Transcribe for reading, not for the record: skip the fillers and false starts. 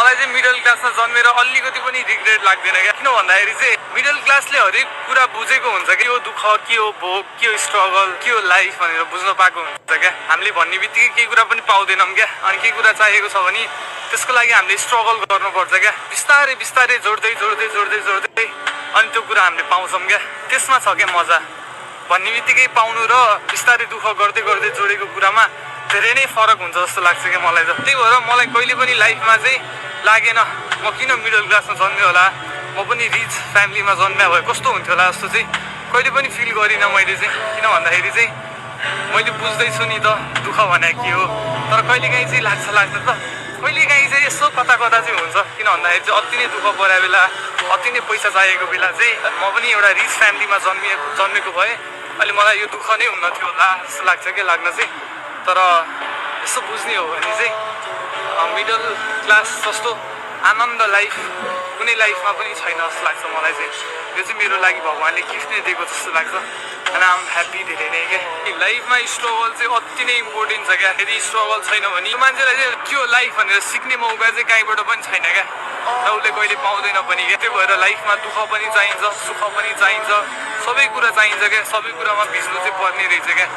मलाई चाहिँ मिडल क्लासमा जन्मेर अलिकति पनि रिग्रेट लाग्दैन क्या। किन भन्दाखेरि चाहिँ मिडल क्लासले हरेक कुरा बुझेको हुन्छ कि यो दुःख के हो, भोग के हो, स्ट्रगल के हो, लाइफ भनेर बुझ्न पाएको हुन्छ क्या। हामीले भन्ने बित्तिकै केही कुरा पनि पाउँदैनौँ क्या। अनि केही कुरा चाहिएको छ भने त्यसको लागि हामीले स्ट्रगल गर्नुपर्छ क्या। बिस्तारै बिस्तारै जोड्दै जोड्दै जोड्दै जोड्दै अनि त्यो कुरा हामीले पाउँछौँ क्या। त्यसमा छ क्या मजा। भन्ने बित्तिकै पाउनु र बिस्तारै दुःख गर्दै गर्दै जोडेको कुरामा धेरै नै फरक हुन्छ जस्तो लाग्छ क्या मलाई त। त्यही भएर मलाई कहिले पनि लाइफमा चाहिँ लागेन म किन मिडल क्लासमा जन्मेँ होला, म पनि रिच फ्यामिलीमा जन्मिया भए कस्तो हुन्थ्यो होला जस्तो चाहिँ कहिले पनि फिल गरिनँ मैले चाहिँ। किन भन्दाखेरि चाहिँ मैले बुझ्दैछु नि त दुःख भने के हो। तर कहिलेकाहीँ चाहिँ लाग्छ त कहिलेकाहीँ चाहिँ यसो कता कता चाहिँ हुन्छ। किन भन्दाखेरि चाहिँ अति नै दुःख परेको बेला, अति नै पैसा चाहिएको बेला चाहिँ म पनि एउटा रिच फ्यामिलीमा जन्मेको भए अहिले मलाई यो दुःख नै हुन थियो होला जस्तो लाग्छ क्या लाग्न चाहिँ। तर यसो बुझ्ने हो भने चाहिँ मिडल क्लास जस्तो आनन्द लाइफ कुनै लाइफमा पनि छैन जस्तो लाग्छ मलाई चाहिँ। यो चाहिँ मेरो लागि भगवान्ले गिफ्ट नै दिएको जस्तो लाग्छ। एन्ड आइ एम ह्याप्पी धेरै नै क्या। लाइफमा स्ट्रगल चाहिँ अति नै इम्पोर्टेन्ट छ क्या। यदि स्ट्रगल छैन भने यो मान्छेलाई चाहिँ के हो लाइफ भनेर सिक्ने मौका चाहिँ कहीँबाट पनि छैन क्या। र उसले कहिले पाउँदैन पनि क्या। त्यही भएर लाइफमा दुःख पनि चाहिन्छ, सुख पनि चाहिन्छ, सबै कुरा चाहिन्छ क्या। सबै कुरामा भिज्नु चाहिँ पर्ने रहेछ क्या।